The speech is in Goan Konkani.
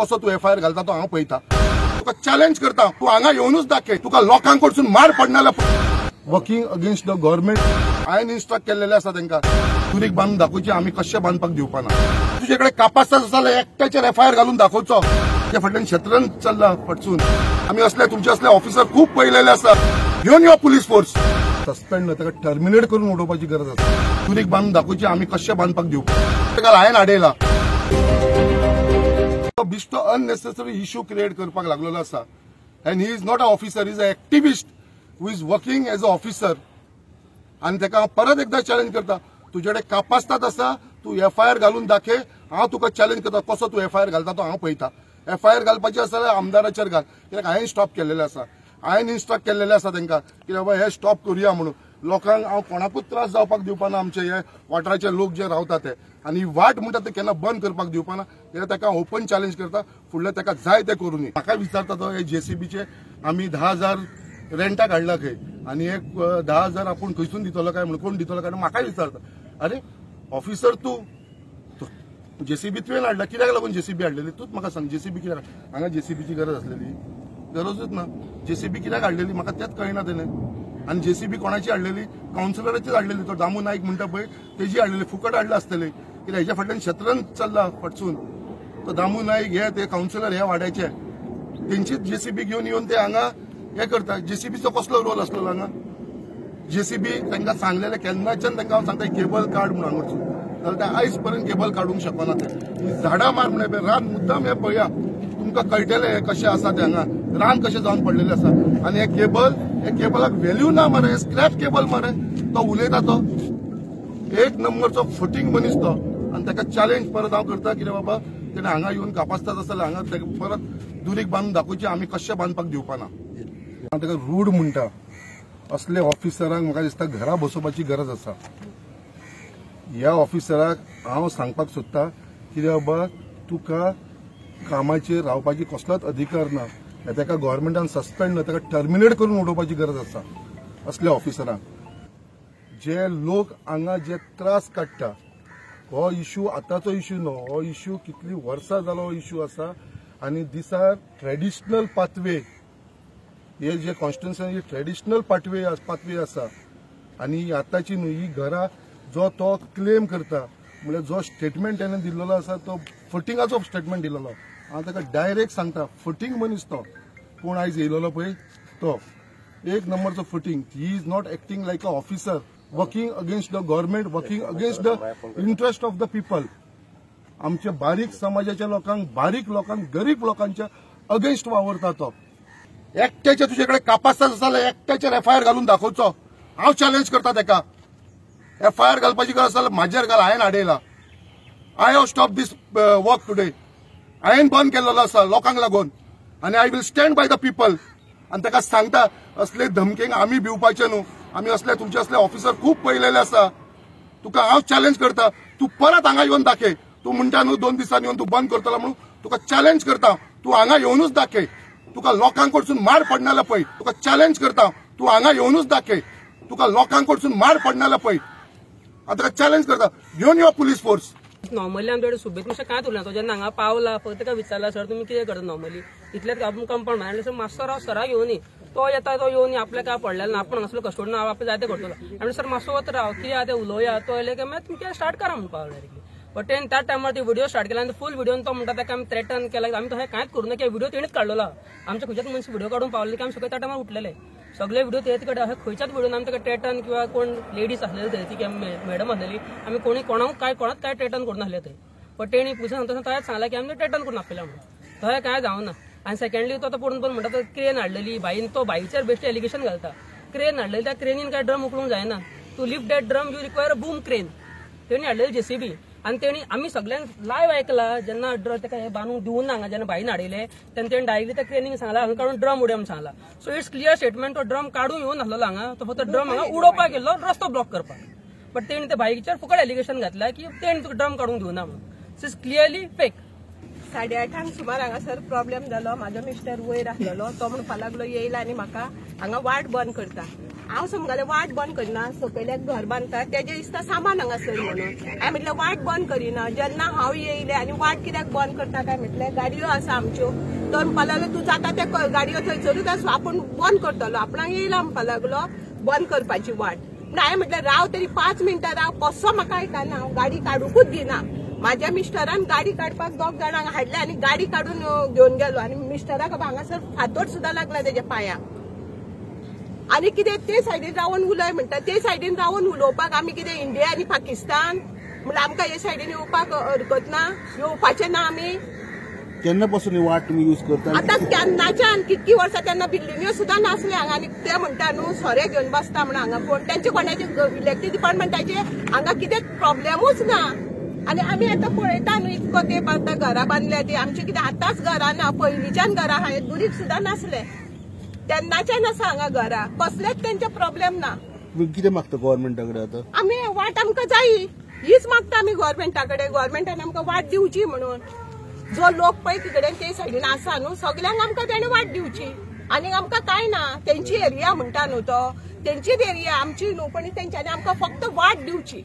कसो तूं एफआयआर घालता तो हांव पळयता. तुका चॅलेंज करता, तूं हांगा येवनूच दाखय. तुका लोकां कडसून मार पडना. वर्किंग अगेन्स्ट the government हांवें इन्स्ट्रक्ट केल्लेले आसा तांकां दुरीग बांदून दाखोवची, आमी कशें बांदपाक दिवपा ना. तुजे कडेन कापास्ताद आसा जाल्यार एकट्याचेर एफआयआर घालून दाखोवचो. त्या फाटल्यान शतरंज चल्ला फटसून. आमी असले तुमचे असले ऑफिसर खूब पळयलेले आसा. घेवन यो पुलीस फोर्स. सस्पेंड न्हय, ताका टर्मिनेट करून उडोवपाची गरज आसा. दुरीग बांदून दाखोवची, आमी कशें बांदपाक दिवपा. ताका हांवें हाडयला. बिश्टो अननेसेसरी इश्यू क्रिएट करपाक लागलेलो आसा. And he is not a officer, is a activist who is working as a officer. आनी ताका हांव परत एकदां चॅलेंज करता, तुजे कडेन कापास्ताद आसा, तूं एफआयआर घालून दाखय. हांव तुका चॅलेंज करता, कसो तूं एफआयआर घालता तो हांव पळयता. एफआयआर घालपाची आसा जाल्यार आमदाराचेर घाल, कित्याक हांवें स्टॉप केल्लेलें आसा. हांवें इन्स्ट्रक्ट केल्लेलें आसा तांकां की बाबा हे स्टॉप करुया म्हणून. लोकांक हांव कोणाकूच त्रास जावपाक दिवपा ना. आमचे हे वाठाराचे लोक जे रावता ते आनी वाट म्हणटा ते केन्ना बंद करपाक दिवपा ना. कित्याक ताका ओपन चॅलेंज करता, फुडलें ताका जाय तें करूं न्ही. म्हाका विचारता तो हे जेसीबीचे आमी 10,000 रेंटाक हाडला खंय आनी एक 10,000 आपूण खंयसून दितलो काय म्हणून, कोण दितलो काय म्हाका विचारता. अरे ऑफिसर, तूं जेसीबी तुवें हाडला, कित्याक लागून जेसीबी हाडलेली तूंच म्हाका सांग. जेसीबी कित्याक हांगा जेसीबीची गरज आसलेली? गरजूच ना. जेसीबी कित्याक हाडलेली म्हाका तेंच कळना तेणें. आनी जेसीबी कोणाची हाडलेली? कावन्सिलराचीच हाडलेली. तो दामू नायक म्हणटा पळय तेजी हाडलेली, फुकट हाडला आसतली. कित्याक हेज्या फाटल्यान शतरंज चल्ला फटसून. तो दामू नायक हे ते कावन्सिलर ह्या वाड्याचे, तेंचीच जेसीबी घेवन येवन ते हांगा हे करता. जेसीबीचो कसलो रोल आसलो हांगा? जेसीबी तांकां सांगलेलें केन्नाच्यान तांकां हांव सांगता केबल काड म्हणून हांगा वचून, जाल्यार ते आयज पर्यंत केबल काडूंक शकना. ते झाडां मार म्हणून रान मुद्दाम हें पळया, तुमकां कळटलें हें कशें आसा तें. हांगा रान कशें जावन पडलेलें आसा. आनी हे केबल, हे केबलाक व्हॅल्यू ना मरे, स्क्रॅप केबल मरे. तो उलयता तो एक नंबरचो फटींग मनीस तो. आनी ताका चॅलेंज परत हांव करता, कितें बाबा तेणें हांगा येवन कापास्ताद आसा जाल्यार हांगा ताका परत दुरीग बांदून दाखोवची, आमी कशें बांदपाक दिवपा ना. हांव ताका रूड म्हणटा. असले ऑफिसरांक म्हाका दिसता घरा बसोवपाची गरज आसा. ह्या ऑफिसराक हांव सांगपाक सोदता कितें बाबा तुका कामाचेर रावपाची कसलोच अधिकार ना. ताका गव्हर्मेंटान सस्पेंड न्हय, ताका टर्मिनेट करून उडोवपाची गरज आसा. असल्या ऑफिसरांक जे लोक हांगा जे त्रास काडटा, हो इश्यू आतांचो इश्यू न्हू, हो इश्यू कितली वर्सां जालो हो इश्यू आसा. आनी दिसा ट्रेडिशनल पाथवे, हे जे कॉन्स्टिट्युन्सी ट्रेडिशनल पाथवे आसा. आनी आतांची न्हू ही घरां जो तो क्लेम करता, म्हणल्यार जो स्टेटमेंट तेणें दिल्लो आसा तो फटिंगाचो स्टेटमेंट दिल्लो. हांव ताका डायरेक्ट सांगता, फटींग मनीस तो. कोण आयज येयलेलो पळय तो एक नंबरचो फटींग. He is not acting like a officer, working against the government, working against the interest of the people. आमच्या बारीक समाजाच्या लोकांक, बारीक लोकांक, गरीब लोकांच्या अगेन्स्ट वावरता तो. एकट्याचे तुजे कडेन कापास्ताद आसा जाल्यार एकट्याचेर एफआयआर घालून दाखोवचो. हांव चॅलेंज करता ताका. एफआयआर घालपाची गरज आसा जाल्यार म्हाजेर घाल, हांवें हाडयला. I have stop this work today. हांवें बंद केल्लो आसा लोकांक लागून. आनी I will stand by the people. आनी ताका सांगता असले धमकेंक आमी भिवपाचे न्हू. आमी असले तुमचे असले ऑफिसर खूब पळयलेले आसा. तुका हांव चॅलेंज करता, तूं परत हांगा येवन दाखय. तूं म्हणटा न्हू 2 दिसांनी येवन तूं बंद करतलो म्हणून, तुका चॅलेंज करता, तूं हांगा येवनूच दाखय. तुका लोकां कडसून मार पडना पळय. तुका चॅलेंज करता, तूं हांगा येवनूच दाखय. तुका लोकां कडसून मार पडना पळय. हांव ताका चॅलेंज करता, घेवन यो पुलीस फोर्स. नॉर्मली आमच्या कडेन सुबेज मातशें कांयच उरना. तो जेन्ना हांगा पावला फक्त ताका विचारला, सर तुमी कितें करता नॉर्मली, इतलेंच आपूण कंपाउंड म्हणलें सर मातसो राव सराक येवनी. तो येता तो येवनी, आपल्याक काय पडलेलें ना, आपूण हांगासलो कस्टोडियन आपलें जाय तें करतलो. आनी सर मातसो वत राव, कितें आहा तें उलोवया. तो येयले काय मागीर तुमी कितें स्टार्ट करा म्हणून पावला डायरेक्टली. बट तेणें त्या टायमार ते व्हिडिओ स्टार्ट केला आनी फूल व्हिडियोन तो म्हणटा ताका आमी थ्रेटन केला. आमी तशें कांयच करूं ना, कित्याक व्हिडिओ तेणेच काडलेलो. आमच्या खंयच्याच मनीस व्हिडिओ काडून पावले की आमी सगळे त्या टायमार उठलेले. सगळे व्हिडिओ तेच कडेन अशें खंयच्याच व्हिडियोन आमी ताका थ्रेटन किंवा कोण लेडीज आसलेले थंय ती मॅडम आसलेली, आमी कोणी कोणाक काय कोणाक काय थ्रेटन करून आसले थंय. बट तेणी पुलिसांक सांगता तशेंच सांगलां की आमी थ्रेटन करून आपयला म्हणून, तशें कांय जावना. आनी सेकंडली तो आतां पळोवन पळोवन म्हणटा तो क्रेन हाडलेली बाईन, तो बाईचेर बेश्टे एलिगेशन घालता. क्रेन हाडलेली, त्या क्रेनीन काय ड्रम उखलूंक जायना. To lift that drum you require a boom crane. तेणी हाडलेली जेसीबी. आनी तेणी आमी सगळ्यांक लायव्ह आयकला जेन्ना ताका हें बांदूंक दिवून ना हांगा, जेन्ना बाईन हाडयलें तेन्ना तेणी डायरेक्टली त्या क्रेनीक सांगला हांगा काडून ड्रम उडय म्हणून सांगला. सो it's clear statement, तो ड्रम काडून येवन नासलेलो हांगा, तो फक्त ड्रम हांगा उडोवपाक गेल्लो रस्तो ब्लॉक करपाक. बट तेणी त्या बाईचेर फुकट एलिगेशन घातला की तेणी तुका ड्रम काडूंक दिवना म्हणून. So it's clearly fake. 8:30 सुमार हांगासर प्रॉब्लेम जालो. म्हाजो मिस्टर वयर आसलेलो, तो म्हणपाक लागलो येयला आनी म्हाका हांगा वाट बंद करता. हांव समजालें वाट बंद करिना, सकयल्याक घर बांदता तेजें दिसता सामान हांगासर म्हणून. हांवें म्हटलें वाट बंद करिना. जेन्ना हांव येयलें आनी वाट कित्याक बंद करता काय म्हटलें, गाडयो आसा आमच्यो. तो म्हणपा लागलो तूं जाता त्या गाडयो थंयसरूच आसूं, आपूण बंद करतलो. आपणाक येयला म्हणपा लागलो बंद करपाची वाट. पूण हांवें म्हटलें राव तरी 5 मिनटां राव. कसो म्हाका आयकना, हांव गाडी काडूंकूच दिना. माझ्या मिस्टरान गाडी काडपाक 2 जाणांक हाडले आनी गाडी काडून घेवन गेलो. आनी मिस्टराक हांगासर फातोर सुद्दां लागला तेज्या पांयाक. आनी कितें ते सायडीन रावन उलय म्हणटा, ते सायडीन रावन उलोवपाक आमी कितें इंडिया आनी पाकिस्तान म्हणल्यार आमकां हे सायडीन येवपाक हरकत ना, येवपाचें ना आमी. केन्ना पासून ही वाट तुमी यूज करता? आतां केन्नाच्यान कितकी वर्सां तेन्ना बिल्डिंग्यो सुद्दां नासले हांगा. आनी ते म्हणटा न्हू सोरे घेवन बसता म्हणून हांगा कोण तेंचे कोणाचे इलेक्ट्रीक डिपार्टमेंटाचे हांगा कितें प्रॉब्लेमूच ना. आनी आमी आतां पळयता न्हू इतको तेंप आतां घरां बांदल्या ती आमची कितें आतांच घरां ना, पयलींच्यान घरां आहा, दुरीग सुद्दां नासले तेन्नाच्यान आसा हांगा घरां, कसलेच तेंचे प्रॉब्लेम ना. कितें मागता गव्हर्मेंटा कडेन आतां? आमी वाट आमकां जायी हीच मागता आमी गव्हर्मेंटा कडेन. गव्हर्मेंटान आमकां वाट दिवची म्हणून. जो लोक पळय तिकडेन ते सायडीन आसा न्हू सगल्यांक आमकां तेणें वाट दिवची. आनी आमकां कांय ना, तेंची एरिया म्हणटा न्हू तो, तेंचीच एरिया आमची न्हू, पण तेंच्यांनी आमकां फक्त वाट दिवची.